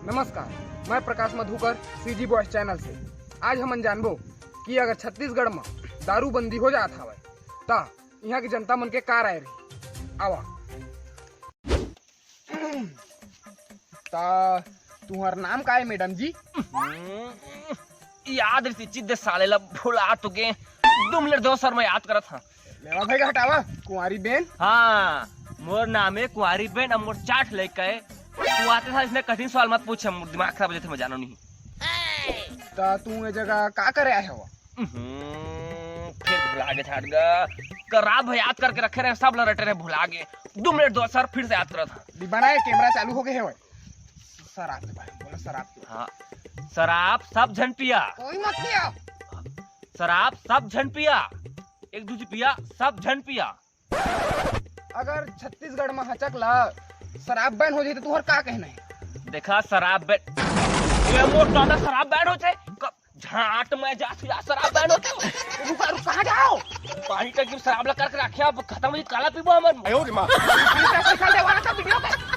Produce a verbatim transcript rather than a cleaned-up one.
नमस्कार, मैं प्रकाश Madhukar, CG boys channel से। आज हमन जानबो कि अगर छत्तीसगढ़ म दारूबंदी हो जात हवय, त इहाँ के जनता मन के का राय रही। आवा। त तुहर नाम का हे, मैडम जी? हम्म, याद रहितिस दे साले ला, भुला तो गे। दू मिनट दो सर, मैं याद करत हँव। लेवा भाई का हटावा, कुंवारी बेन। हाँ, मोर नाम हे कुंवारी बेन, अब मोर चार ठे लइका हे। तू आते साल इसने कठिन सवाल मत पूछ, मोर दिमाग खराब हो जाथे, मैं जानव नहीं। त तू ये जगह का करे आए हवा? हम्म, फिर भुला गे छाट गा। का रात भर याद करके रखे रहेंव, सब ला रटे रहेंव, भुला गे। दू मिनट दो सर, फिर से याद करत हँव। डिब्बा ना हे, कैमरा चालू हो गे हवय। शराब के बारे में बोला, शराब के बारे में। हाँ, शराब सब झन पिया। कोई मत पिया। शराब सब झन पिया, एक दूजी पिया, सब झन पिया। अगर छत्तीसगढ़ म हचक ला शराब बैन हो जाही त तुहर का कहना हे? देखा, शराब बैन, ये मोर दादा, शराब बैन हो जाए, क-, झांट में जा, जा, शराब बैन हो जाए। रुका, रुका, कहाँ जाव? पानी टंकी म शराब ला करके रखे, अब खतम हो जाही, काला पीबो हमन। आयो रे माँ। पैसा देवा ना, सब वीडियो पे।